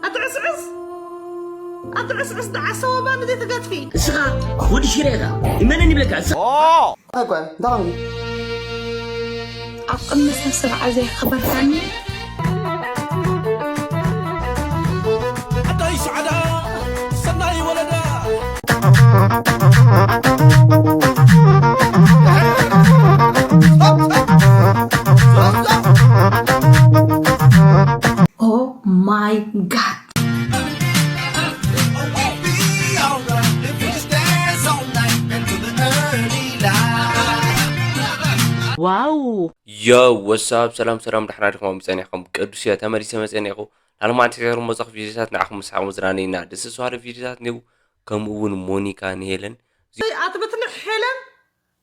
ኣትዕስዕስ ኣትዕስዕስ ደዓሰ ወባ ንዘይ ትገድፊ። እስኻ ወዲ ሽረ ኢኻ። ይመነን ይብለካ። ኣይ ጓል እንታይ ኾንኪ? ኣብ ቅድሚ ሰብ ሰብዓ ዘየኽበርካኒ። ኣዳይ ሰዓዳ ሰናይ ወለዳ። Oh my God. ዋው ዮ ወሳብ ሰላም ሰላም ዳሕና ድኹም ጸኒሕኩም ቅዱስ እየ ተመሊሰ መጸኒኹ ናልማዕንቲ ገሩ መጻኹ ቪዲዮታት ንዓኹም ምስሓቕ መዝናነይና ደስ ዝባለ ቪዲዮታት ኔው ከምኡ እውን ሞኒካ ንሄለን ኣትብትንሕ ሄለን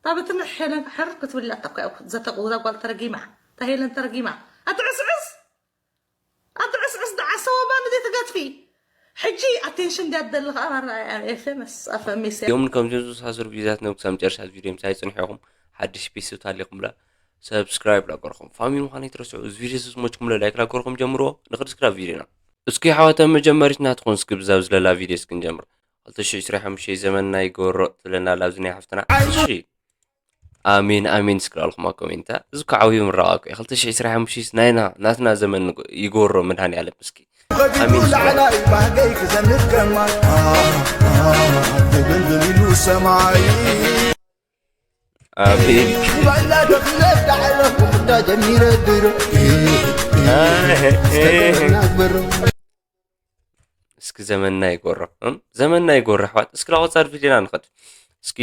ታብትንሕ ሄለን ሕር ክትብል ኣታ እኮ ዘተቁዛ ጓል ተረጊማ እታ ሄለን ተረጊማ ኣትዕስዕስ ኣትዕስዕስ ደዓሰ ወባ ንዘይ ትገድፊ ሕጂ ኣቴንሽን እንዲያ ትደሊ ከዓ ማራ ኤፍኤምስ ኣፈሚስ እዮም ከምዚኦም ዝመሳሰሉ ቪዲዮታት ኔው ክሳብ መጨረሻ ቪዲዮ ምሳይ ጽንሑ ኢኹም ሓድሽ ቤተሰብ ታሊኹም ብላ ሰብስክራይብ ላገርኹም ፋሚሊ ምዃን ኣይትረስዑ እዚ ቪዲዮ ዝመችኩም ለ ላይክ ላገርኹም ጀምርዎ ንኽድስክራ ቪዲዮና እስኪ ሓዋተ መጀመሪት ናትኹን እስኪ ብዛብ ዝለላ ቪዲዮ እስኪ ንጀምር ክልተ ሽሕ ዕስራን ሓሙሽተን ዘመንና ይገብሮ ትብለና ኣላ ኣብዚ ናይ ሓፍትና እሺ ኣሜን ኣሜን እስኪ ላልኹማ ኮሜንታ እዚ እኮ ዓብዩ ምረቓ እኮ እዩ ክልተ ሽሕ ዕስራን ሓሙሽተን ናይና ናትና ዘመን ይገብሮ መድሃኒ ኣለም እስኪ ኣሜን እስኪ ላዕላይ ባህገይ ክዘንት ከማ ትብል ኢሉ ሰማይ ኣሜን ባይላ ተኽለ ዳዕለ ኩዳ ጀሚረ ድሮ ናግበሮ እስኪ ዘመንና ይጎሮ እም? ዘመንና ይጎሮ ኣሕዋት እስኪ ላቆጻር ቪድዮና ንኸድ እስኪ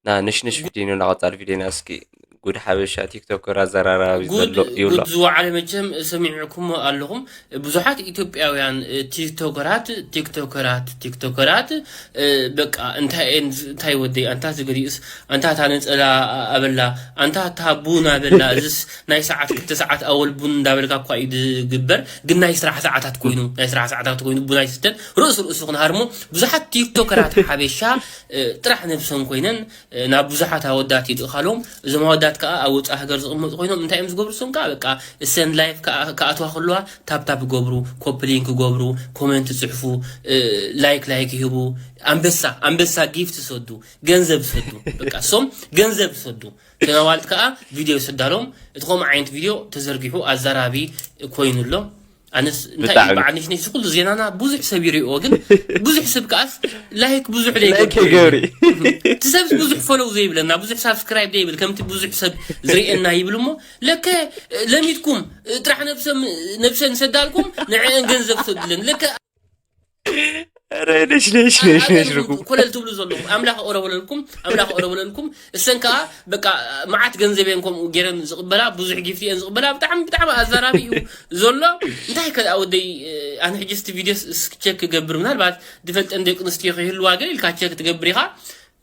ና ንሽንሽ ቪድዮና ላቆጻር ቪድዮና እስኪ ጉድ ሓበሻ ቲክቶከር ኣዘራራቢ ጉድ ዘሎ ይብሎ ጉድ ዝወዓለ መቸም ሰሚዕኩሞ ኣለኹም ብዙሓት ኢትዮጵያውያን እ፣ ቲክቶከራት ቲክቶከራት ቲክቶከራት እ፣ በቃ እንታይ እየን ዝ- እንታይ ወደይ ኣንታ ዝገዲኡስ ኣንታ እታ ነፀላ ኣበላ ኣንታ እታ ቡን ኣበላ እዝስ ናይ ሰዓት ክልተ ሰዓት ኣወል ቡን እንዳበልካ እኳ እዩ ዝግበር ግን ናይ ስራሕ ሰዓታት ኮይኑ ናይ ስራሕ ሰዓታት ኮይኑ ቡን ኣይስተን ርእሱ ርእሱ ክንሃርሞ ብዙሓት ቲክቶከራት ሓበሻ እ፣ ጥራሕ ነብሰን ኮይነን ናብ ብዙሓት ኣወዳት ይልእኻሎም እዞም ኣወዳት ከዓ ኣብ ወፃእ ሃገር ዝቕመጡ ኮይኖም እንታይ እዮም ዝገብሩ እሶም ከዓ በቃ እሰን ላይፍ ክኣትዋ ከለዋ ታፕታፕ ይገብሩ ኮፕሊንክ ይገብሩ ኮመንት ይፅሕፉ ላይክ ላይክ ይህቡ ኣንበሳ ኣንበሳ ጊፍት ይሰዱ ገንዘብ ይሰዱ በቃ እሶም ገንዘብ ይሰዱ ተናዋልት ከዓ ቪድዮ ይሰዳሎም እቲ ከምኡ ዓይነት ቪድዮ ተዘርጊሑ ኣዘራቢ ኮይኑ ኣሎ ኣነስ እንታይ እዩ ብጣዕሚ። በዓል ነሽነሽ እዚ ኩሉ ዜናና ብዙሕ ሰብ ይሪእዎ ግን ብዙሕ ሰብ ከኣስ ላይክ ብዙሕ ዶ ላይክ ይገብር ይገብሪ እቲ ሰብስ ብዙሕ ፎሎው ዘይብለና ብዙሕ ሳብስክራይብ ዘይብል ከምቲ ብዙሕ ሰብ ዝርእየና ይብል እሞ ለከ ለሚድኩም ጥራሕ ነብሰም ነብሰን ሰዳልኩም ንዕአን ገንዘብ ሰድለን ለከ ኧረ ነሽ ነሽ ነሽ ነሽ ርጉም ኮለል ትብሉ ዘለኹም ኣምላኽ ኦረበለልኩም ኣምላኽ ኦረበለልኩም እሰን ከዓ በቃ መዓት ገንዘብ እየን ከምኡ ገይረን ዝቕበላ ብዙሕ ጊፍቲ እየን ዝቕበላ ብጣዕሚ ብጣዕሚ ኣዘራቢ እዩ ዘሎ እንታይ ከ ወደይ ኣነ ሕጂ ስቲ ቪድዮስ እስኪ ቸክ ክገብር ምናልባት ዝፈልጠን ደቂ ኣንስትዮ ከይህልዋ ገለ ኢልካ ቸክ ትገብር ኢኻ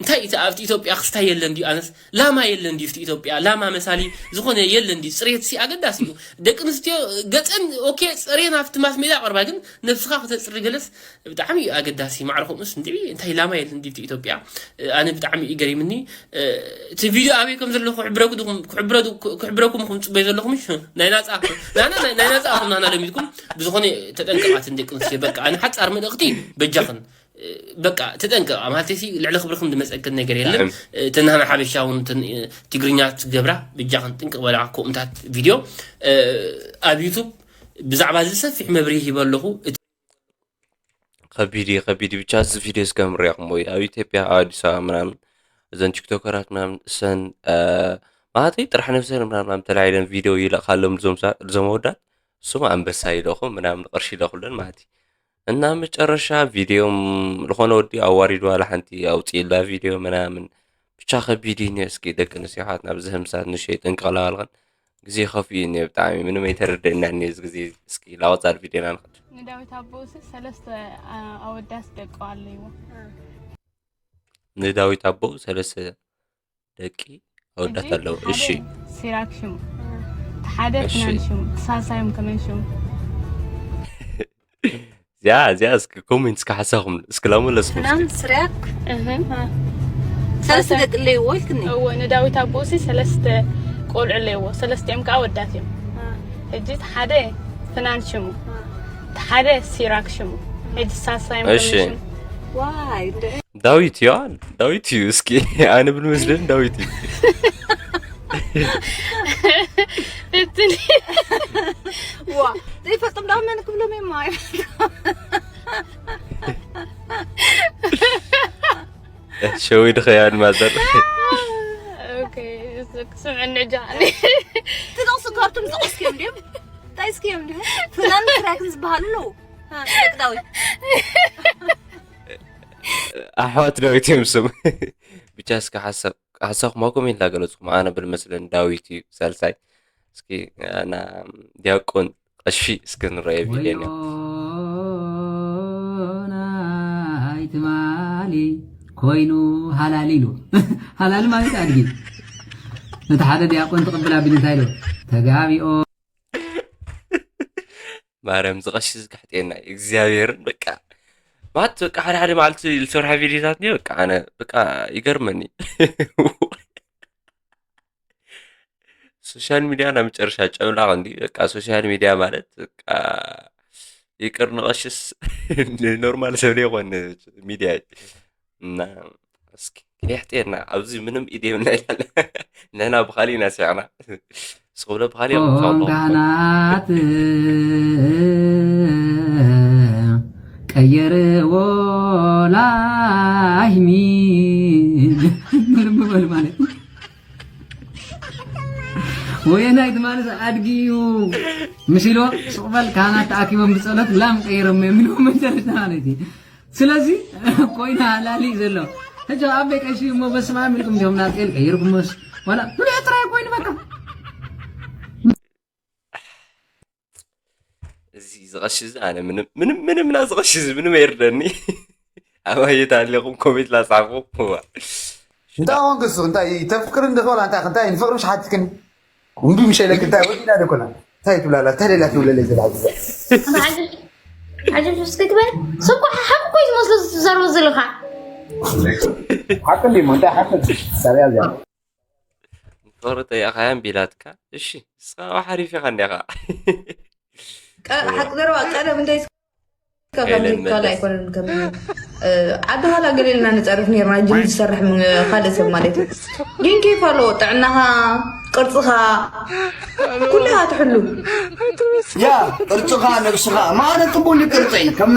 እንታይ እቲ ኣብቲ ኢትዮጵያ ክስታይ የለን ድዩ ኣነስ ላማ የለን ድዩ ኣብቲ ኢትዮጵያ ላማ መሳሊ ዝኾነ የለን ድዩ ፅሬት ሲ ኣገዳሲ እዩ ደቂ ኣንስትዮ ገፀን ኦኬ ፅሬን ኣብቲ ማስ ሜዳ ቀርባ ግን ነብስኻ ክተፅሪ ገለስ ብጣዕሚ እዩ ኣገዳሲ ማዕረ ከምኡስ እንዲ እንታይ ላማ የለን ድዩ ኣብቲ ኢትዮጵያ ኣነ ብጣዕሚ እዩ ገሪምኒ እቲ ቪድዮ ኣበይ ከም ዘሎ ክሕብረኩ ድኹም ክሕብረ- ክሕብረኩም ኢኹም ፅበይ ዘለኹም እሺ ናይ ናፃ ናና ናይ ናይ ናፃ ኣኹም ናና ለሚድኩም ብዝኾነ ተጠንቀቓትን ደቂ ኣንስትዮ በቃ ኣነ ሓፃር መልእኽቲ በጃኽን በቃ ተጠንቀቓ ማለት ሲ ልዕሊ ክብርክን ዝመፀክን ነገር የለን ብጣዕሚ። ተናና ሓበሻ እውን ትን- ትግርኛ ትገብራ በጃኽን ጥንቅቕ በላ ከምኡታት ቪድዮ ኣብ ዩቱብ ብዛዕባ እዚ ሰፊሕ መብርሂ ሂበ ኣለኹ እቲ ከቢድ እዩ ከቢድ እዩ ብቻ እዚ ቪድዮ እስከ ምሪያኹም ወይ ኣብ ኢትዮጵያ ኣብ ኣዲስ ኣበባ ምናምን እዘን ቲክቶከራት ምናምን እሰን ማለተይ ጥራሕ ነብሰን ምናምን ተላዒለን ቪድዮ ይለእኻሎም እዞም ኣወዳት እዞም ኣንበሳ ይለኹ ምናምን ቅርሺ ይለኹለን ማለት እዩ እና መጨረሻ ቪድዮም ዝኾነ ወዲ ኣዋሪድ ዋላ ሓንቲ ኣውፅእላ ቪድዮ ምናምን ብቻ ከቢድ እዩ እስኪ ደቂ ኣንስትዮ ኣሕዋትና ብዚ ህምሳት ንሸይ ጥንቅቕ ላባልኸን ግዜ ከፍኡ እዩ ብጣዕሚ ምንም ኣይተረደእና እዚ ግዜ እስኪ ላወፃል ቪድዮና ንኸድ ንዳዊት ኣቦኡሲ ሰለስተ ኣወዳት ደቂ ኣለይዎ ንዳዊት ኣቦኡ ሰለስተ ደቂ ኣወዳት ኣለዉ እሺ ሲራክ ሽሙ ሓደ ፍናን ሽሙ ሳሳዮም ከመን ሽሙ እዚኣ እዚኣ እስኪ ኮሜንት እስኪ ሓሳኹም እስኪ ላመለስኩም ፍናን ስሪያክ ሰለስተ ደቂ ኣለይዎ ኢልክኒ እዎ ንዳዊት ኣቦኡሲ ሰለስተ ቆልዑ ኣለይዎ ሰለስቲኦም ከዓ ወዳት እዮም ሕጂ ሓደ ፍናን ሽሙ ሓደ ሲራክ ሽሙ። ሕጂ ሳልሳይ እሺ። ሽሙ። ዋይ ዳዊት እዩ። ዳዊት እዩ። እስኪ ኣነ ብልመስለን ዳዊት እዩ። እትኒ ዋ ዘይፈልጦም ዳ መን ክብሎም እዮም ማይ ሸዊድኸ ያ ኣድማዘር። ኦኬ። ስምዕኒ ጃኒ ትጠቕሱ ካብቶም ዝቐስክዮም ድዮም እንታይ እስክዮም ድዮም ፍናን ትራክን ዝበሃሉ ኣለዉ ደቂ ዳዊት ኣሕዋት ዳዊት እዮም ስም። ብቻ እስከ ሓሳብ ሓሳብኩም ኣብ ኮሜንት ላገለጽኩም ኣነ ብልመስለን ዳዊት እዩ ሳልሳይ። እስኪ ና ዲያቆን ቀሺ እስኪ ንረኣየ ቪድዮ እኒኦ። ወዮናይ ትማሊ ኮይኑ ሃላሊ ኢሉ። ሃላሊ ማለት ኣድጊ። ነቲ ሓደ ዲያቆን ትቕብል ኣቢሉ እንታይ ኢሉ? ተጋቢኦ ማርያም ዝቐሺ ዝጋሕጥየና እዩ እግዚኣብሔርን በቃ ማለት በቃ ሓደ ሓደ መዓልቲ ዝሰርሖ ቪድዮታት እኒኦ በቃ ኣነ በቃ ይገርመኒ። ሶሻል ሚድያ ናብ መጨረሻ ጨብላቕ እንዲ በቃ ሶሻል ሚድያ ማለት በቃ ይቅር ንቐሽስ ኖርማል ሰብ ዘይኮን ሚድያ እዩ። እና እስኪ ከየሕጥየና ኣብዚ ምንም ኢድ የብልና ይላል። ንሕና ብኻሊእ ኢና ስዕና እስኹም ብለ ብኻሊእ እዮም ኦም ትፈልጡ። ካህናት ቀየርዎ ላይሚ ምልምበል ማለት ወየናይ ትማሊ ኣድጊ እዩ ምስ ኢሎ ስቕበል ካህናት ተኣኪቦም ብፀሎት ላም ቀይሮም እዮም ኢሉ መጨረሻ ማለት እዩ። ስለዚ ኮይና ሃላሊ እዩ ዘሎ። ሕጂ ኣበይ ቀሺ እሞ በስመ ኣብ ኢልኩም እንዲኹም ናጽኤል ቀይርኩሞስ ዋላ ብልዑ ጥራይ ኮይኑ በቃ እዚ ዝቐሽ እዚ ኣነ ምንም ምንም ምንም ና ዝቐሽ እዚ ምንም ኣይርደኒ። ኣባየት ኣለኹም ኮሜንት ላጻፉ። እንታይ ኾንክ እሱ እንታይ ተፍቅር እንድኽ ወላ እንታይ እንታይ ንፍቅሪ ምሽ ሓትክን እምቢ ምሽ ኢለክ እንታይ ወዲና ደኮና እንታይ ትብላላ እንታይ ሌላ ትብለለ ዘላ ሓጀብ እስኪ ትበል ሰብ እኮ ሓቂ እኮ እዩ ዝመስሎ ዝዛረቡ ዘለኻ ሓቂ እንዲሞ እንታይ ሓቂ ሳሪያ እዚኣ ፍቅሪ ጠይቃያ እምቢ ኢላትካ። እሺ ንስኻ ሓሪፍ ኢኻ እንዲኻ። ሓቂ ዘረባ ቀደም እንታይ ኤለን ካልእ መለስ። ኣይኮነን ከም ዓዲ ካላ ገለ ኢልና ንፀርፍ ነርና ጅም ዝሰርሕ ም- ካልእ ሰብ ማለት እዩ ግን ኬፍ ኣለዎ ጥዕናኻ ቅርፅኻ ኩልኻ ትሕሉ ያ ቅርፅኻ ነብስኻ ማዕረ ፅቡቅ ቅርፀይ ከም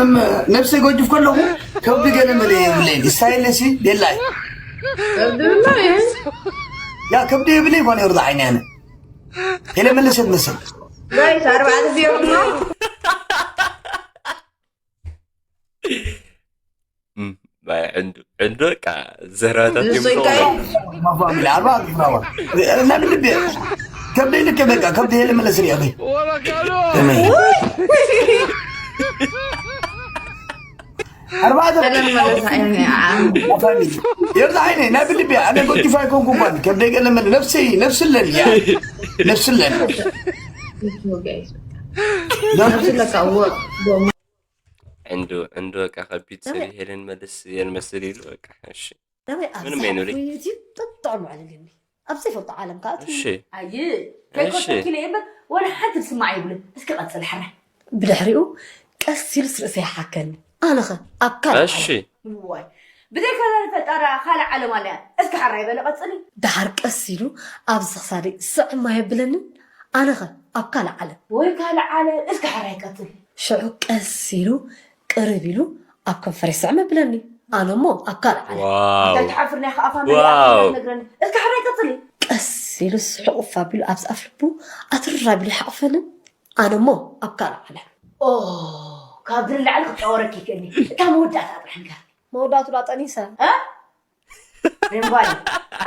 ነብሰይ ጎጅፍ ከለኹ ከብዲ ገለ መለ የብለይ ስታይለሲ ሌላይ ድብላ እዩ ያ ከብዲ የብለይ ኳነ ይርዳ ዓይኒ ኣነ ሄለ መለሰት መሰል ጋይስ ኣርባዕተ ዜሮ ነው እም፣ ባይ ዕንዱ ዕንዱ በቃ ዘረባታት ንሱ የምፅኡ ይካየድ ነው። ማፋሚሊ ኣርባ ክፍራዋ ናብ ልቤ ከብደ ልክ በቃ ከብደ ሄለ መለስ ሪያ ከይ ከመይ ኣርባዕተ ቀደም መለስ ዓይኒ ማፋሚሊ የብዛ ዓይነ ናብ ልቤ ኣነ ጎዲፋ ኣይኮንኩ እንኳን ከብደ ገለ መለ ነፍሰይ ነፍስለን ያ ነፍስለን ነብስለካ እዎ ዕንዱ ዕንዱ በቃ ከቢድ ሰብ ሄለን መልስ የልመስል ኢሉ በቃ እሺ ናበይ ኣብ ምንም ዝሓቁ ኣይንብለይ። ዩቲብ ጥጥዖም ኣዕልልኒ ኣብ ዘይፈልጦ ዓለም ከዓ እሺ ኣይ እሺ። ከይኮተኪለ እምበር ወላ ሓንቲ ዝስማዕ የብሉን እስኪ ቀፅል ሕራይ ብድሕሪኡ ቀስ ኢሉስ ርእሰ ይሓከኒ ኣነኸ ኣብ ካልእ እሺ ዓለም። ዋይ ብዘይ ከዛን ፈጣራ ካልእ ዓለም ኣለያ እስኪ ሕራይ በለ ቀፅሊ ደሓር ቀስ ኢሉ ኣብዚ ክሳደይ ስዕማ የብለንን ኣነኸ ኣብ ካልእ ዓለም ወይ ካልእ ዓለም እስኪ ሕራይ ቀፅል ሽዑ ቀስ ኢሉ ቅርብ ኢሉ ኣብ ከንፈረይ ስዕም የብለኒ ኣነ እሞ ኣብ ካልእ ዓለም ዋው እንታይ ትሓፍር ናይ ከዓ ፋሚሊ ዋው። ነግረኒ እስኪ ሕራይ ቀፅሊ ቀስ ኢሉ ስሕቑፍ ኣቢሉ ኣብዚ ኣፍ ልቡ ኣትር ኣቢሉ ይሓቕፈንን ኣነ እሞ ኣብ ካልእ ዓለም ኦ ካብዚ ንላዕሊ ክፃወረኪ ይክእልኒ እታ መወዳእታ ጥራሕ ንገር መወዳእቱ ዳ ጠኒሰ እ? ሬምጓል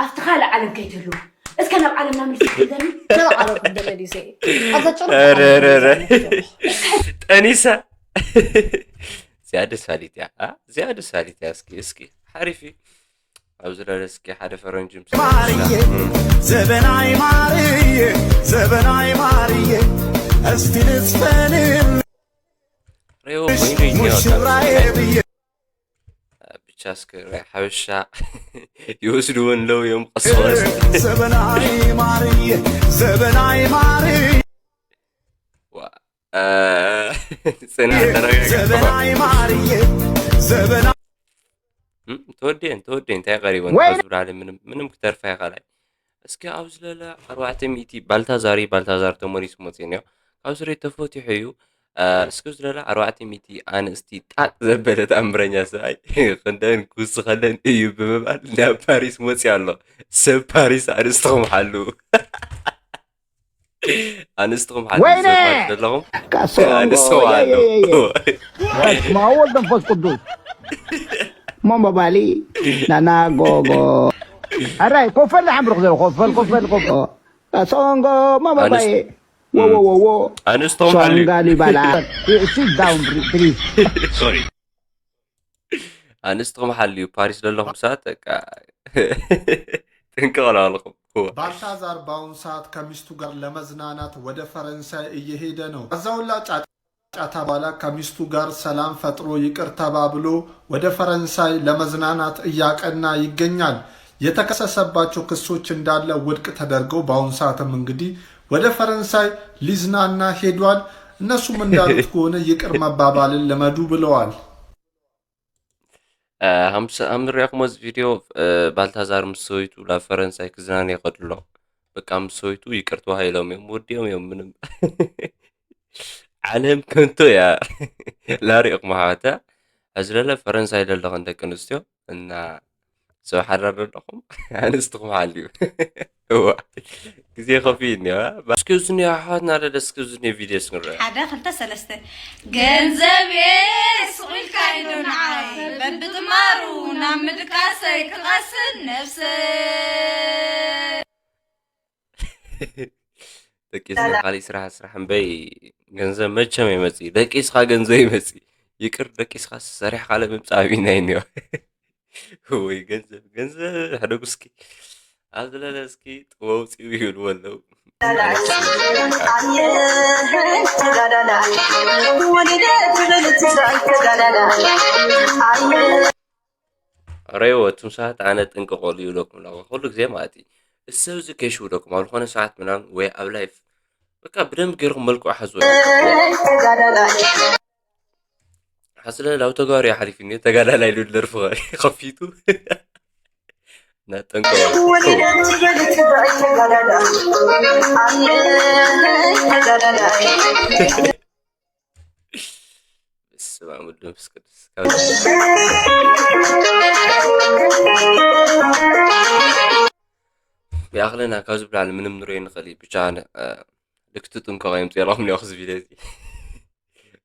ኣብቲ ካልእ ዓለም ከይትህልው እስከ ናብ ዓለምና ምልስ ክብለኒ ናብ ዓለምኩም ደለድዩ ሰ ኣብዛ ጭሩ ኧረ፣ ኧረ፣ ኧረ። ጠኒሳ እዚኣ ደስ ባሊት እያ ኣ? እዚኣ ደስ ባሊት እያ እስኪ እስኪ ሓሪፍ እዩ ኣብዚ ለለ እስኪ ሓደ ፈረንጂ ምስ ማርዬ ዘበናይ ማርዬ ዘበናይ ማርዬ እስቲ ልዝፈንልሽ ሬዎ ወይኑ ይኛወጣ ሙሽራዬ ብዬ ብቻ እስኪ ራይ ሓበሻ ይወስድዎ ኣለዉ እዮም ቀስ በቀስ ዘበናይ ማርዬ ዘበናይ ማርዬ ዋ እ፣ ጽናሕ ተረጋጋ። ዘበናይ ማርየ፣ ዘበና እም፣ ተወዴን፣ ተወዴን፣ እንታይ ቀሪቦን? ወይኔ! ካብዚ ብላዕሊ ምንም፣ ምንም ክተርፋ ይኸእላይ። እስኪ ኣብዚ ለለ ኣርባዕተ ሚእቲ ባልታዛር እዩ፣ ባልታዛር ተመሊሱ መጽኡ እኒኦ። ካብ ስሬት ተፈቲሑ እዩ። እ፣ እስኪ ኣብዚ ለለ ኣርባዕተ ሚእቲ ኣንስቲ ጣጥ ዘበለት ኣምረኛ ሰብኣይ ክንደን ክውስኸለን እዩ ብምባል ናብ ፓሪስ መጽኡ ኣሎ። ሰብ ፓሪስ ኣንስትኹም ሓልዉ። ኣንስትኹም ሓልዉ፣ ወይኔ! ሰብ ፓሪስ ዘለኹም ካሶ ኣንስትኹም ያ፣ ያ፣ ሓልዉ። ያ፣ ያ። በስመ አብ ወወልድ ወመንፈስ ቅዱስ። ሞሞ ባሊ፣ ናና ጎጎ። ኣራይ፣ ኮፈል ንሓምሩ ክዘሩ፣ ኮፈል፣ ኮፈል፣ ኮፈል። ካሶንጎ፣ ሞሞ ኣንስ-፣ ባዬ። ወ፣ ወ፣ ወ፣ ወ። ኣንስትኹም ሓልዩ። ሶንጋ ሊባላ። Sit down, please. ሶሪ። ኣንስትኹም ሓልዩ፣ ፓሪስ ዘለኹም ሰባት በቃ ጥንቅቕ ኣለኹም። እወ። ባልታዛር በአሁኑ ሰዓት ከሚስቱ ጋር ለመዝናናት ወደ ፈረንሳይ እየሄደ ነው። ከዛ ሁላ ጫጫታ በኋላ ከሚስቱ ጋር ሰላም ፈጥሮ ይቅር ተባብሎ ወደ ፈረንሳይ ለመዝናናት እያቀና ይገኛል። የተከሰሰባቸው ክሶች እንዳለ ውድቅ ተደርገው በአሁኑ ሰዓትም እንግዲህ ወደ ፈረንሳይ ሊዝናና ሄዷል። እነሱም እንዳሉት ከሆነ ይቅር መባባልን ልመዱ ብለዋል። እ፣ ሃምስ-፣ ሃም ዝሪኣኹሞ እዚ ቪድዮ፣ እ፣ ባልታዛር ምስ ሰበይቱ ናብ ፈረንሳይ ክዝናነ ይኸዱ ኣለዉ። በቃ ምስ ሰበይቱ ይቅር ተባሂሎም እዮም፣ ወዲኦም እዮም ምንም። ዓለም ከንቶ እያ። ላሪእኹም ኣሕዋታ፣ ሕዚ ለለ ፈረንሳይ ዘለኹም ደቂ ኣንስትዮ እና ሰብ ሓዳር ዘለኹም ኣንስትኹም ሓልዩ። እዋ፣ ግዜ ከፊ እኒዋ። እስኪ እዚ እኒዋ ኣሕዋትና ለለ፣ እስኪ እዚ እኒዋ ቪድዮ እስኪ ንርአ። ሓደ፣ ክልተ፣ ሰለስተ። ገንዘብ ስቕ ኢልካ ኢሉ ንዓይ በብጥማሩ ናብ ምድቃሰይ ክቐስን ነብሰይ። ደቂስና ካልእ ስራሕ ስራሕ እምበይ ገንዘብ መቸም ይመጽእ። ደቂስካ ገንዘብ ይመጽእ። ይቅር ደቂስካ ሰሪሕካ ለምምጻእ ኣብይና እዩ እኒኦ። ወይ ገንዘብ፣ ገንዘብ ሕደጉ እስኪ። ኣብ ዝለለ እስኪ ጥበብ ውጽኡ ይብልዎ ኣለዉ። ረይዎ፣ እቱም ሰባት ኣነ ጥንቅቕ በሉ ይብለኩም ኣለኹ። ኩሉ ግዜ ማለት እዩ። እሰብ እዚ ከይሽውደኩም ኣብ ዝኾነ ሰዓት ምናምን ወይ ኣብ ላይፍ በቃ ብደንብ ገይርኩም መልክዑ ሓዝዎ። ሓስለ ላው ተጋሩ ሓሊፉ እኒኦ፣ ተጋዳላይ ኢሉ ደርፊ ከፊቱ። ናጠንቀ በስመ አብ ወወልድ ወመንፈስ ቅዱስ። ካብ ይኣኽለና፣ ካብዚ ብላዕሊ ምንም ንሪኦ ንኽእል እዩ። ብቻ ኣነ፣ እ፣ ልክቲ ጥንቀቕ የምፅእ ኣለኹም እኒኦ፣ እዚ ቪድዮ እዚ።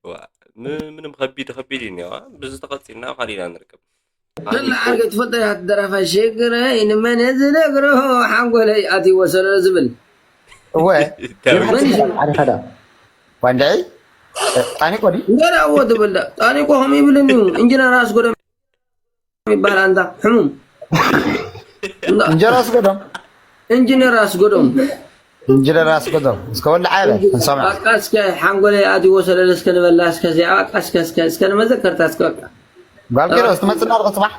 ዋ፣ ም-፣ ምንም ከቢድ፣ ከቢድ እዩ እኒኦ። ብዚ ተቐፂልና ኣብ ካሊእ ኢና ንርከብ። ደላ ዓርከይ ትፈልጦ ኢኻ፣ እቲ ደራፋይ ሽግረይ ንመን ዝነግሮ፣ ሓንጎለይ ኣትይዎ ሰለሎ ዝብል። እወ። ዳዊት። መን እዩ? ዓዲ ኸዳ። ዋንዳይ? ጣኒቆ ድዩ? እንጀራ እዎ ትብል ዳ። ጣኒቆ ከምኡ ይብልን እዩ። እንጂነር ኣስጎዶም ይባሃል ኣንታ ሕሙም። እንዳ እንጀራ ኣስጎዶም? እንጂነር ኣስጎዶም። እንጂነር ኣስጎዶም። እስከ ወላዕ ኣለ፣ እንጂ-፣ ክንሰምዕ። በቃ እስከ ሓንጎለይ ኣትይዎ ሰለለ እስከ ንበላ እስከ እዚኣ በቃ እስከ፣ እስከ፣ እስከ ንመዘከርታ እስከ በቃ። ጓል ኪሮስ ትመጽእና ዶ ጽባሕ?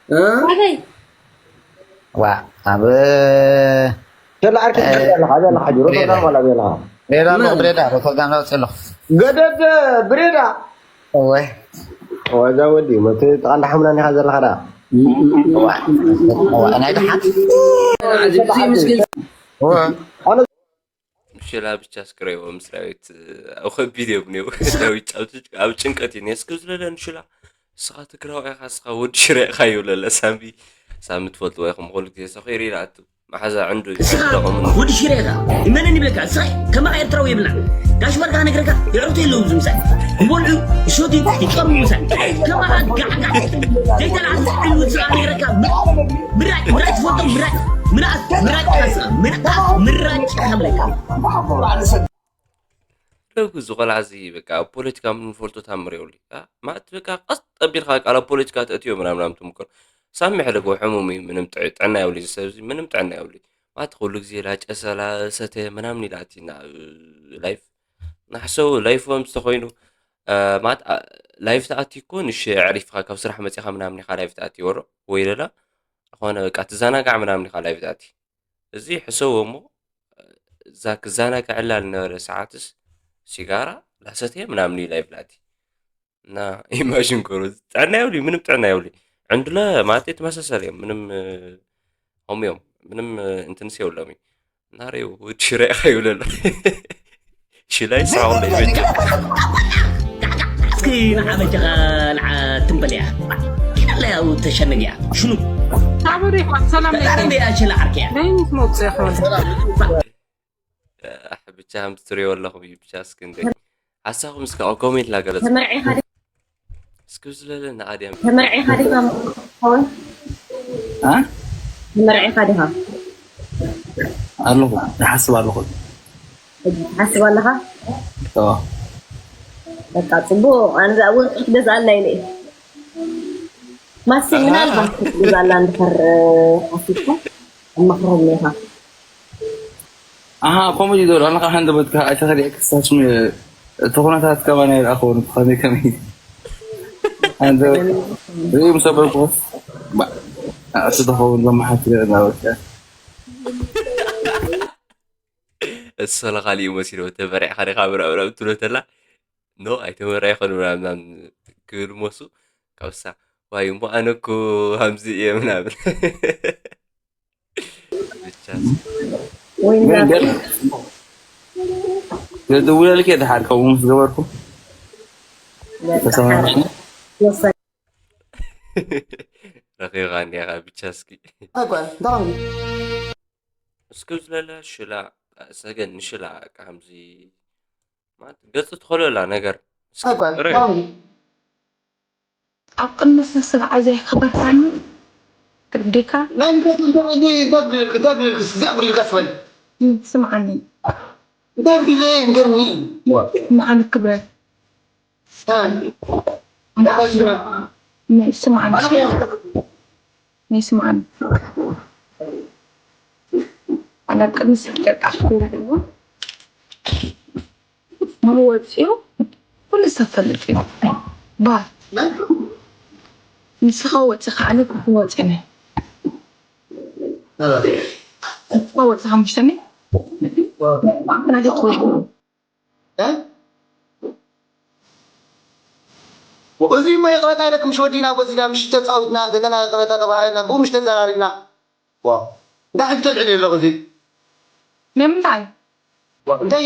እ? ኣበይ? ዋ፣ ኣብ ሸላ ዓርኪ እ፣ ትበላ ኣለኻ፣ ኣበይ ኣለኻ? ጅሮ ብሬዳ። ፕሮግራም ዋላ ኣበይ ኣለኻ? ብሬዳ ኣለኹ፣ መን? ብሬዳ፣ ሮተርዳም ዘውፅእ ኣለኹ። ገደድ ብሬዳ። እወ። እወ፣ እዛ ወዲ፣ መት ጥቓንዳ ሓሙናን ኢኻ ዘለኻ ዳ? እዋ፣ እዋ፣ ናይ ደሓን? ኣዚ ብዚ ምስኪን። እወ። ኣነ ሽላ ብቻ ስክረይዎ ምስ ዳዊት፣ ኣብ ከቢድ እዮም እኒኦ። ዳዊት ኣብ፣ ኣብ ጭንቀት እዩ። እስኪ ዝለለ ንሽላ፣ እስኻ ትግራዋይ ኢኻ፣ እስኻ ወዲ ሽረ ኢኻ ይብለለ። ሳሚ፣ ሳሚ ትፈልጥዎ ኢኹም፣ ኩሉ ግዜ ሰኺሩ ኢላቱ። መሓዛ ዕንዱ እስኻ ይስለቑ ምኑ። ወዲ ሽረ ኢኻ። እመነኒ ይብለካ፣ እስኻ ከማኻ ኤርትራዊ የብልና። ጋሽ ባርካ ክነግረካ፣ የዕሩኽቱ የለውን ዝምሳይ። ይበልዑ፣ ይሰትዩ፣ ይቀርቡ ምሳይ። ከማኻ ጋዕጋዕ። ዘይተላዕሉ ዕንዱ ስኻ ክነግረካ፣ ም-፣ ምራጭ፣ ምራጭ ትፈልጦ፣ ምራጭ። ምንኣስ፣ ምራጭ ኢኻ እስኻ። ምንኣስ፣ ምራጭ ኢኻ ብለካ። ደጉ እዚ ቆልዓ እዚ በቃ ኣብ ፖለቲካ ምንም ፈልጦ ታምር የብሉ። አ? ማለት በቃ ቀስ ኣቢልካ በቃ ኣብ ፖለቲካ ተእትዮ ምናምን ምናምን ትምክር። ሳሚ ሕደጎ ሕሙም እዩ፣ ምንም ጥዕ-፣ ጥዕና የብሉ። እዚ ሰብ እዚ ምንም ጥዕና የብሉ። ማለት ኩሉ ግዜ ላጨሰ፣ ላሰተ ምናምን ኢላ ኣቲና ኣብ ላይፍ። ናሕሰው ላይፎም ዝተኮይኑ፣ አ፣ ማለት፣ አ፣ ላይፍ ተኣቲ እኮ ንሽ ኣዕሪፍካ ካብ ስራሕ መጺኻ ምናምን ኢኻ ላይፍ ተኣቲ ወሮ ወይ ለላ። ዝኾነ በቃ ትዘናጋዕ ምናምን ኢኻ ላይፍ ተኣቲ። እዚ ሕሰቦ እሞ፣ እዛ ክዘናግዐላ ዝነበረ ሰዓትስ፣ ሲጋራ፣ ላሰት እየ ምናምን እዩ ላይቭ ላቲ እና ኢማጂን ገሩ ጥዕና የብሉ ምንም ጥዕና የብሉ ዕንዱለ ማለት ተመሳሳሊ እዮም ምንም ሆም እዮም ምንም እንትንስ የብሎም እዩ ናሬው ውድ ሽራይ ይብለሎ ሽላይ ሳው ለይበጀ እስኪ ንዓበጀኻ ንዓ ትንበልያ ኢናለያው ተሸነግያ ሽኑ ሳበሪ ሰላም በጣም ለይኩም ያችል ዓርክያ ለይት መውፅእ ይኸውን ብቻ ከም ትሪዮ ኣለኹም እዩ ብቻ እስኪ እንደ ሓሳኹም እስኪ ኣብ ኮሜንት ላገለጽ ተመርዒኻ ዲ- እስኪ ዝለለ ንኣድያም ተመርዒኻ ዲኻ ኸውን አ? ተመርዒኻ ዲኻ ኣለኹ ይሓስብ ኣለኹ ትሓስብ ኣለኻ ኦ፣ በቃ ፅቡቅ ኣነ እውን ክትገዝኣልና ኢለ እየ ማሲ ምናልባት ክትገዝኣላ እንድሕር ሓሲብካ ኣማኽረኒ ኢኻ ኣሃ ከምኡ እዩ ዘሎ ኣነ ካብ ሃንደበትካ ኣይተኸሪዐ ክሳችም እቲ ኩነታት ከማን ኣይረኣኸውን ከመይ ከመይ ሃንደበት ርእዩ ምስ ኣበልኩ እሱ ተኸውን ለመሓት ናበልካ እሱ ሰለ ካሊእ መሲሎ ተመሪዕካ ዲኻ ምናምን ትብሎ ተላ ኖ ኣይተመርዕኹን ምናምን ክብል መሱ ካብሳ ዋይ እሞ ኣነ እኮ ሃምዚ እየ ምናምን ብቻ ወይ ግን ግን ዘድውለልክ ድሓር ከምኡ ምስ ገበርኩ ተሰማማዕና ረኺብካ እኒኻ ብቻ እስኪ ኣይኮነ እንታይ እስኪ ዝለለ ሽላ ሰገን ንሽላ ከምዚ ማለት ገጽ ትኸለላ ነገር እስኪ ኣይኮነ ርእ። እንታይ ኣብ ቅድሚ ስስምዓ ዘይክበርካኒ ግዴካ ናይ እንታይ እንታይ እንታይ እንታይ እንታይ እንታይ እንታይ እንታይ እንታይ ስምዓኒ እንታይ እንታይ እንታይ እንታይ ስምዓኒ ክብረት ናይ ስምዓኒ ናይ ስምዓኒ ኣነ ቅድሚ ስደት ኣፍኩ ንኡ ወፂኡ ኩሉ ሰብ ፈልጥ እዩ ባ ንስኻ ወፂኻ ኣነ ክወፂ ነ ንስኻ ወፂኻ ምሽተኒ ናዲ ክወፂ እዚ እሞ ይቕረታ ኢለክ ምሽ ወዲና ጎዚና ምሽ ተፃዊትና ዘለና ይቕረታ ተባሃልና ብኡ ምሽ ተዘራሪብና እንታይ ሕጂ ተልዕል ኣለኹ እዚ ንምንታይ እንታይ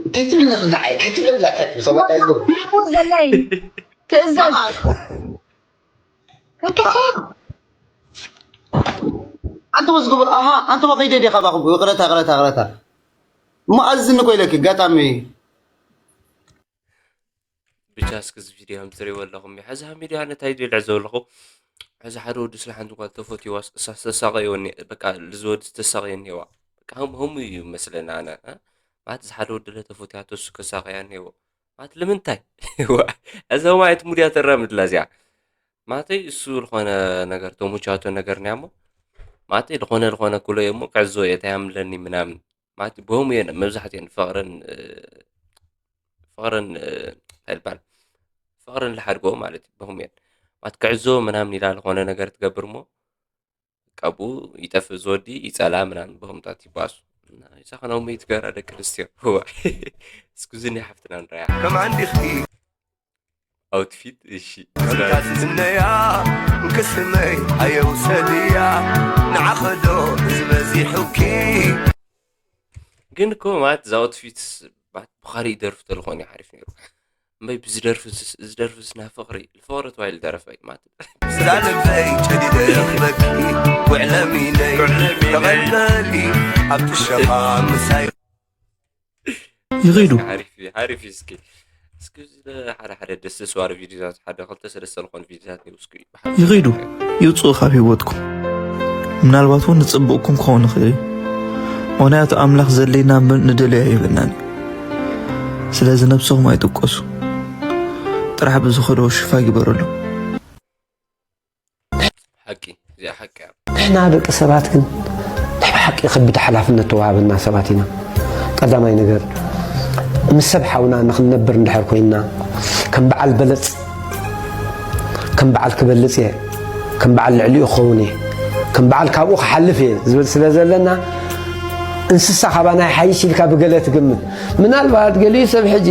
እንታይ ትብል ኣለኺ ንዓይ እንታይ ትብል ኣለኺ ሰባት ኣይግሩ ዘለይ ትእዘዝ ኣንተ ወዝግብር ኣሃ ኣንተ ወኸይደ ዲኻ ባኹ ይቕረታ ይቕረታ ይቕረታ እሞ ኣዝኒ ኮ ኢለኪ ኣጋጣሚ ብቻ እስኪ እዚ ቪድዮ ከም ትሪእዎ ኣለኹም እዩ። ሕዚ ኣብ ሚድያ እንታይ ድልዕ ዘለኹ ሕዚ ሓደ ወዲ ስለ ሓንቲ ጓል ተፈትዋ እሳ ዝተሳቀየወኒ በቃ እዚ ወዲ ዝተሳቀየ እኒሄዋ በቃ ከም ህሙ እዩ መስለኒ ኣነ እ? ማለት እዚ ሓደ ወዲ ለተፈትያቶ እሱ ከሳቀያ እኒሄዎ ማለት ልምንታይ እዚ ማየት ሙድያ ተራምድላ እዚኣ ማለተይ እሱ ዝኾነ ነገር ተሙቻቶ ነገር ንያ እሞ ማለተይ ዝኾነ ዝኾነ ክሎ እየ እሞ ክዕዞ እየ እንታይ ኣምለኒ ምናምን ማለት ብሆም እየን መብዛሕትእን ፍቕርን ፍቕርን እንታይ ይባል ፍቕርን ዝሓድጎ ማለት እዩ ብሆም እየን ማለት ክዕዞ ምናምን ኢላ ዝኾነ ነገር ትገብር እሞ ቀቡ ይጠፍእ ዝወዲ ይፀላ ምናምን ብሆምታት ይባሱ ይሳኸነው ይትገራ ደቂ ኣንስትዮ እዋ እስኩዝኒ ሓፍትና ንራያ ከማን ዲኺ ኣውትፊት እሺ ከምታ ትምነያ እንክስመይ ኣየውሰድያ ንዓኸዶ እዚ በዚሑኪ ግን እኮ ማለት እዛ ኣውትፊት ማለት ብኻሊእ ደርፊ ተልኾን እዩ ሓሪፍ ነይሩ እምበይ ብዝደርፍስ ዝደርፍስ ናይ ፍቕሪ ፍቕሪ ተባሂሉ ደረፈ እዩ ማለት ስላ ልበይ ጨዲደ ረኺበኪ ውዕለሚነይ ተቐበሊ ኣብ ጥሸኻ ምሳይ ይኺዱ ሓሪፍ እዩ ሓሪፍ እዩ እስኪ እስኪ እዚ ሓደ ሓደ ደስ ደስ ባሉ ቪዲዮታት ሓደ ክልተ ሰለስተ ዝኾኑ ቪዲዮታት ነይሩ እስኪ ይኺዱ ይውፅኡ ካብ ህይወትኩም ምናልባት እውን ንፅብቕኩም ክኸውን ይኽእል እዩ ምኽንያቱ ኣምላኽ ዘድልየና እምበር ንደልዮ ኣይህበናን እዩ ስለዚ ነብስኹም ኣይጥቀሱ ጥራሕ ብዝኸደዎ ሽፋ ይግበረሉ ሓቂ እዚኣ ሓቂ እያ ንሕና ደቂ ሰባት ግን ናይ ብሓቂ ከቢድ ሓላፍነት ተዋሃበና ሰባት ኢና ቀዳማይ ነገር ምስ ሰብ ሓውና ንክንነብር እንድሕር ኮይንና ከም በዓል በለፅ ከም በዓል ክበልፅ እየ ከም በዓል ልዕሊኡ ክኸውን እየ ከም በዓል ካብኡ ክሓልፍ እየ ዝብል ስለ ዘለና እንስሳ ካባና ይሓይሽ ኢልካ ብገለ ትግምት። ምናልባት ገሊኡ ሰብ ሕጂ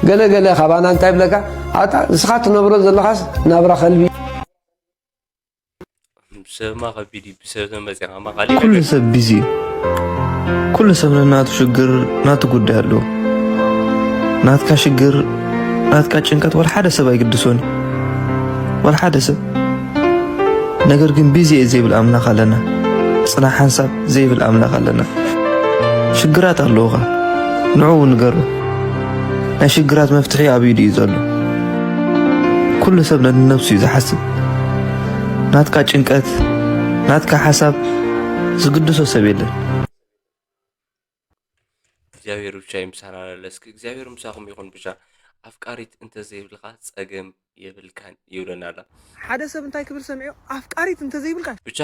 ገለ ገለ ካባና እንታይ ይብለካ? ኣታ ንስኻ ትነብሮ ዘለኻስ ናብራ ከልቢ። ሰብማ ከቢድ እዩ። ብሰብ ተመፂኻ ማኻሊ ኩሉ ሰብ ቢዚ እዩ። ኩሉ ሰብ ነናቱ ሽግር ናቱ ጉዳይ ኣለዎ። ናትካ ሽግር ናትካ ጭንቀት ወላ ሓደ ሰብ ኣይግድሶን እዩ። ወላ ሓደ ሰብ ነገር ግን ቢዚ እየ ዘይብል ኣምላኽ ኣለና። ጽናሕ ሓንሳብ ዘይብል ኣምላኽ ኣለና። ሽግራት ኣለዉኻ፣ ንዕኡ ንገሮ። ናይ ሽግራት መፍትሒ ኣብ ኢዱ እዩ ዘሎ። ኩሉ ሰብ ነንነብሱ እዩ ዝሓስብ። ናትካ ጭንቀት፣ ናትካ ሓሳብ ዝግድሶ ሰብ የለን። እግዚኣብሔር ብቻ ይምሳና ለለስክ እግዚኣብሔር ምሳኹም ይኹን ብቻ። ኣፍቃሪት እንተዘይብልካ ጸገም የብልካን ይብለና ኣላ። ሓደ ሰብ እንታይ ክብል ሰሚዐዮ ኣፍቃሪት እንተዘይብልካ። ብቻ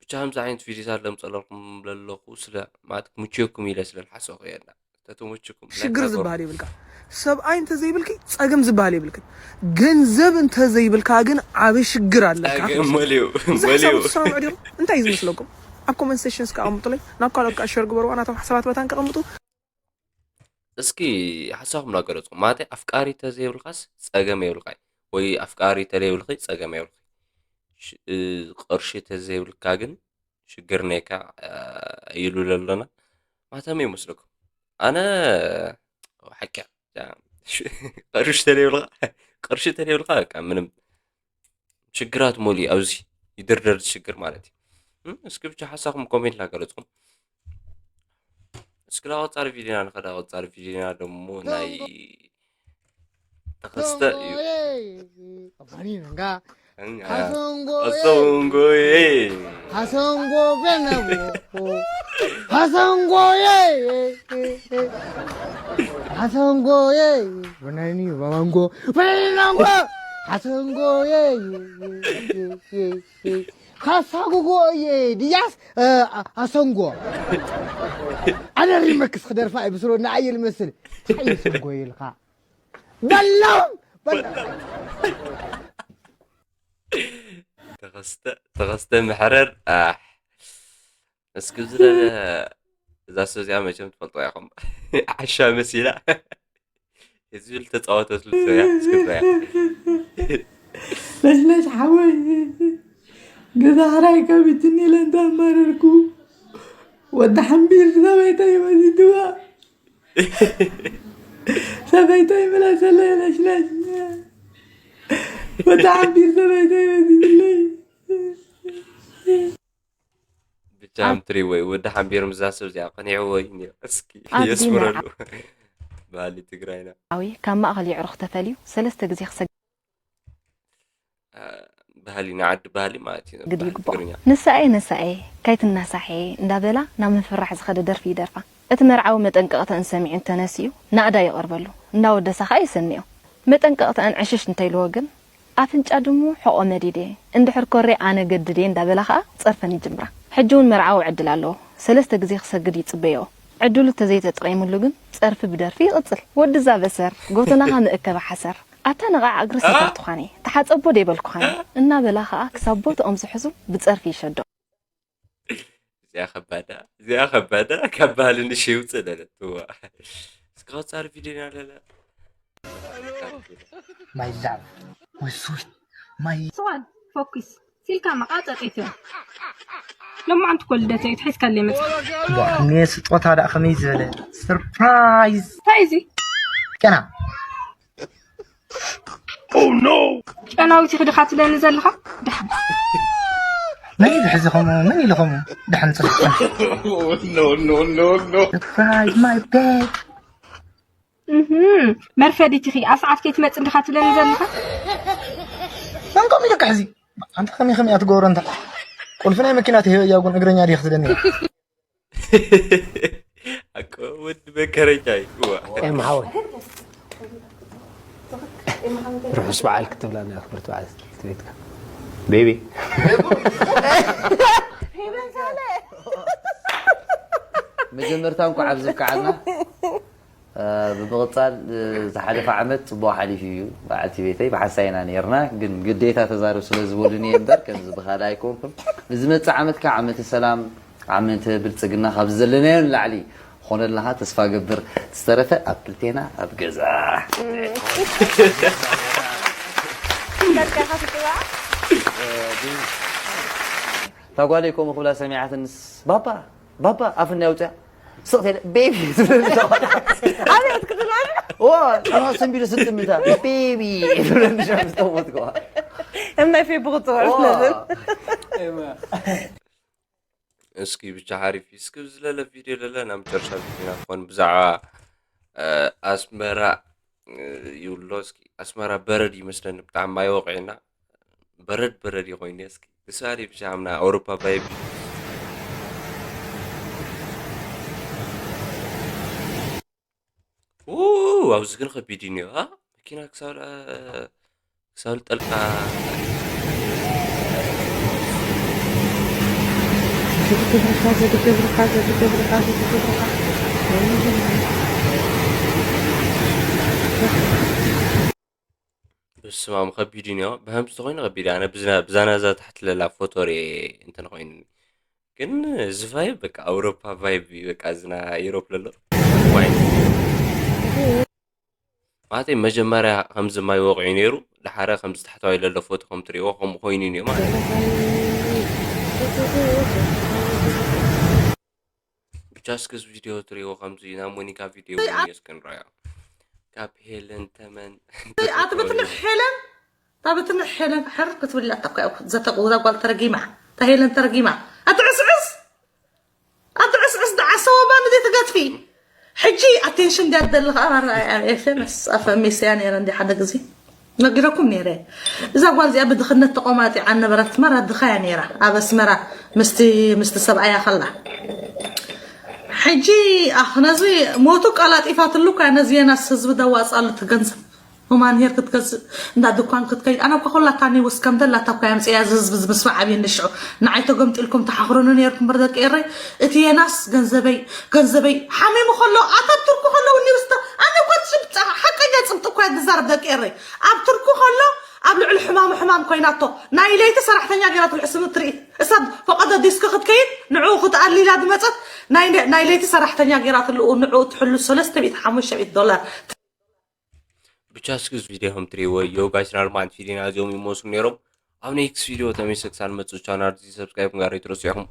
ብቻ ከምዚ ዓይነት ቪዲዮታት ለምፀለኩም ለለኹ ስለ ማለት ምችኩም ኢለ ስለ ዝሓሰኹ እየ እና ተተመችኩም like ሽግር ና ገሩ። ዝበሃል የብልካ። ሰብኣይ እንተዘይብልኪ ጸገም ዝበሃል የብልክን። ገንዘብ እንተዘይብልካ ግን ዓቢ ሽግር ኣለካ። ጸገም መሊኡ እዚ ሓሳብ መሊኡ ትሰምዑ ዲኹም? እንታይ እዩ ዝመስለኩም? ኣብ ኮመንት ሴክሽን እስከ ኣቐምጡለይ። ናብ ካልኦት ከኣ ሸር ግበርዋ ናቶም ሓሳባት መታን ከቐምጡ። እስኪ ሓሳብኩም እናገለፅኩም ማለተይ ኣፍቃሪ ተዘይብልካስ ፀገም የብልካ ወይ ኣፍቃሪ ተዘይብልኪ ፀገም የብልኪ ሽ- እ፣ ቅርሺ ተዘይብልካ ግን ሽግር ነይካ እዩ ለሎና ማተም ይመስለኩም ኣነ ሓቂ ቅርሺ ተዘይብልካ ቅርሺ ተዘይብልካ በቃ ምንም ሽግራት ሞልዩ ኣብዚ ይድርደር ሽግር ማለት እዩ። እም፣ እስኪ ብቻ ሓሳኹም ኮሜንት ላገለጽኩም። እስኪ ላቆጻሪ ቪዲዮና ንኸዳ ቆጻሪ ቪዲዮና ደሞ ናይ ተኸስተ እዩ። ኣሰንጎዬ ኣሰንጎዬ ኣሰንጎ ቤነቦ ኣሰንጎዬ ኣሰንጎዬ ወናኒ በማንጎ በማንጎ ኣሰንጎዬ ሓሳጉጎዬ ድያስ ኣሰንጎ ኣነ ሪመክስ ክደርፋ እዩ ብስሮ ንኣየ ልመስል እንታይ ኣሰንጎ ኢልካ በሎም በሎም ተኸስተ ተኸስተ መሕረር ኣሕ እስኪ ዝለለ እዛ ሰብ እዚኣ መቸም ትፈልጦ ኢኹም ዓሻ መሲላ እዚ ዝብል ተፃወተትሉ ሰያ እስክትሪያ ለሽለሽ ሓወይ ገዛ ሕራይ ከቢትኒ ኢለ እንዳማረርኩ ወዲ ሓምቢር ሰበይተይ ወሲድዋ ሰበይተይ ምለሰለይ ለሽለሽ ወዲ ሓምቢር ሰበይተይ ወሲድለይ ብቻ ምትሪ ወይ ወዲ ሓምቢር ምዛ ሰብ እዚኣ ቀኒዕዎ እዩ ነይሩ። እስኪ ኣቢ የስምረሉ መርዓ። ባህሊ ትግራይና ኣዊ ካብ ማእኸል የዕሩኽ ተፈልዩ ሰለስተ ግዜ ክሰግድ ባህሊ ናይ ዓዲ ባህሊ ማለት እዩ። ግዲ ባህሊ ይግብኦ። ትግርኛ። ንሳኤ ንሳኤ ካይትናሳሐ እንዳበላ ናብ ምፍራሕ ዝኸደ ደርፊ ይደርፋ። እቲ መርዓዊ መጠንቀቕተአን ሰሚዑ እንተነሲኡ ናእዳ ይቐርበሉ፣ እንዳወደሳ ኸኣ ይሰንዮ። መጠንቀቕተአን ዕሽሽ እንተኢልዎ ግን ኣፍንጫ ድሙ ሕቖ መዲደ፣ እንድሕር ኮሬ ኣነ ገድደ እንዳበላ ኸኣ ጸርፈን ይጅምራ። ሕጂ እውን መርዓዊ ዕድል ኣለዎ፣ ሰለስተ ግዜ ክሰግድ ይጽበይኦ። ዕድሉ ተዘይተጠቒምሉ ግን ጸርፊ ብደርፊ ይቕጽል። ወድዛ በሰር፣ ጎተናኻ ምእከበ ሓሰር። ኣታ ነቓዕ እግሪ ሰፈር ትዃኒ፣ ተሓጸቦ ደይበልኩኻኒ እናበላ ኸኣ ክሳብ ቦትኦም ዝሕዙ ብጸርፊ ይሸዶ። እዚኣ ከባዳ እዚኣ ከባዳ ካብ ባህሊ ንሽ ይውፅእ ለለ ትዋ እስከ ቀፃሪ ቪድዮና ለለ My love, my sweet, my ስዋን ፎኪስ ሲልካ መቃፀጢት እዮም። ሎማዓንቲ ኮ ልደተይ ትሒዝካለይ መፅእ እኔ ስጦታ ዳእ ከመይ ዝበለ ሰርፕራይዝ እንታይ እዚ ጨና ጨናዊት ኢኺ ድኻ ትብለኒ ዘለኻ? ደሓን መን ኢሉ ሕዚ ከምኡ መን ኢሉ ከምኡ ደሓን ፅርፅር እህም፣ መርፈዲት ኢኺ ኣብ ሰዓት ከይትመጽእ እንዲኻ ትብለኒ ዘለኻ? መን ከምኡ ኢሉካ ሕዚ ኣንታ ከመይ ከመይ እያ ትገብሮ እንታ ቁልፊ ናይ መኪና ትህበያ ጎን እግረኛ ድየ ክትብለኒ እያ ኣኮ ወዲ መከረኛ እዩ። እዋ። ኤማ ሓወይ ርሑስ በዓል ክትብላና እያ ክብርቲ በዓል ትቤትካ ቤቢ መጀመርታ እንኳዕ ኣብዚ ብቃዓልና ብምቕፃል ዝሓለፈ ዓመት ፅቡቕ ሓሊፉ እዩ በዓልቲ ቤተይ ብሓንሳይ ኢና ነርና ግን ግዴታ ተዛረብ ስለ ዝበሉኒ እየ እምበር ከምዚ ብካልእ ኣይኮንኩን ንዝመፅእ ዓመት ከዓ ዓመተ ሰላም ዓመተ ብልጽግና ካብ ዘለናዮ ንላዕሊ ክኾነልናኻ ተስፋ ገብር። ዝተረፈ ኣብ ክልቴና ኣብ ገዛ። ከካ ከፍትዋ እታ ጓለይ ከምኡ ክብላ ሰሚዓትንስ ባባ ባባ ኣፍና የውፅያ ስቕ ኢለ ቤቢ ትብለኒ ሸዋላ። ኣቤት ክትብል ዋ ጣና ሰንቢሉ ስጥምታ ቤቢ ትብለኒ ሸዋ ምስ ጠወትከዋ እምናይ ፌብሩ ትወርድ ነዝን እስኪ ብቻ ሓሪፍ እዩ። እስኪ ዝለለ ቪድዮ ለለ ናብ መጨረሻ ቪድዮና ክኾን ብዛዕባ ኣስመራ ይብሎ። እስኪ ኣስመራ በረድ ይመስለኒ ብጣዕሚ ማይ ወቂዕና በረድ በረድ ይኮይኑ። እስኪ እሳሪ ብቻ ምና ኣውሮፓ ባይብ ው ኣብዚ ግን ከቢድ እዩ ኒዮ ኣ መኪና ክሳብ ክሳብ ጠልቃ ብስማም ከቢድ እዩ ኒዮ ብሃምስ ተኮይኑ ከቢድ ኣነ ብዛናዛ ታሕቲ ለላ ፎቶ ርኤ እንተነ ኮይኑ ግን እዚ ቫይብ በቃ ኣውሮፓ ቫይብ እዩ በቃ እዚ ናይ ኢሮፕ ለሎ ዋይ ማለተይ መጀመርያ ከምዚ ማይ ወቂዑ ነይሩ ድሓረ ከምዚ ታሕተዋይ ለሎ ፎቶ ከም ትሪእዎ ከምኡ ኮይኑ እዩ ማለት እዩ ብቻ እስኪ እዚ ቪድዮ ትሪእዎ ከምዚ ናብ ሞኒካ ቪድዮ እውን እዩ እስኪ ንረኣዮ ካብ ሄለን ተመን ኣቲ ብትንሕ ሄለን እታ ብትንሕ ሄለን ሕር ክትብላ እታ እኮ እዛ ጓል ተረጊማ እታ ሄለን ተረጊማ ኣቲ ዕስዕስ ኣቲ ዕስዕስ ደዓሰ ወባ ንዘይ ትገትፊ ሕጂ ኣቴንሽን እንድያ ትደሊ ከዓ ኤፍኤምስ ኣፈሚስያ ነይረ እንዲ ሓደ ግዜ ነጊረኩም ነይረ እዛ ጓል እዚኣ ብድኽነት ተቆማጢዓ ነበረት መራ ድኻ እያ ነይራ ኣብ ኣስመራ ምስቲ ምስቲ ሰብኣያ ከላ ሕጂ ኣኽ ነዚ ሞቱ ቀላጢፋትሉ እኳ ነዚ የናስ ህዝቢ ደዋፅኣሉ ትገንዘብ ሁማን ሄር ክትገዝእ እንዳ ድኳን ክትከይድ ኣነ እኳ ኩላታ ኒውስ ከም ደላታ እኳ የምፅያ እዚ ህዝቢ ዝምስማዕ ኣብየ ንሽዑ ንዓይ ተገምጢልኩም ተሓኽሩኒ ነይርኩም በር ደቂ ኤረይ እቲ የናስ ገንዘበይ ገንዘበይ ሓሚሙ ከሎ ኣታ ትርኩ ከለዉ ኒውስ ኣነ እኳ ትሽብፃ ሓቀኛ ፅብጢ እኳ ዝዛረብ ደቂ ኤረይ ኣብ ትርኩ ከሎ ኣብ ልዕሊ ሕማሙ ሕማም ኮይናቶ ናይ ለይቲ ሰራሕተኛ ገይራትሉ ሕስብ ትርኢ እሳ ፈቐዶ ዲስክ ክትከይድ ንዕኡ ክትኣሊ ኢላ ዝመፀት ናይ ለይቲ ሰራሕተኛ ገይራትሉ ንዕኡ ትሕሉ ሰለስተ ሚእቲ ሓሙሽተ ሚእቲ ዶላር ብቻ እስኪ እዚ ቪድዮ ከም ትሪእዎ ዮ ጋይስ ናርማን ፊሊና እዚኦም ይመስሉ ነይሮም ኣብ ኔክስት ቪድዮ ተመልሰ ክሳብ ንመፅእ ቻናል እዚ ሰብስክራይብ ምግባር ኣይትረስዑ ኢኹም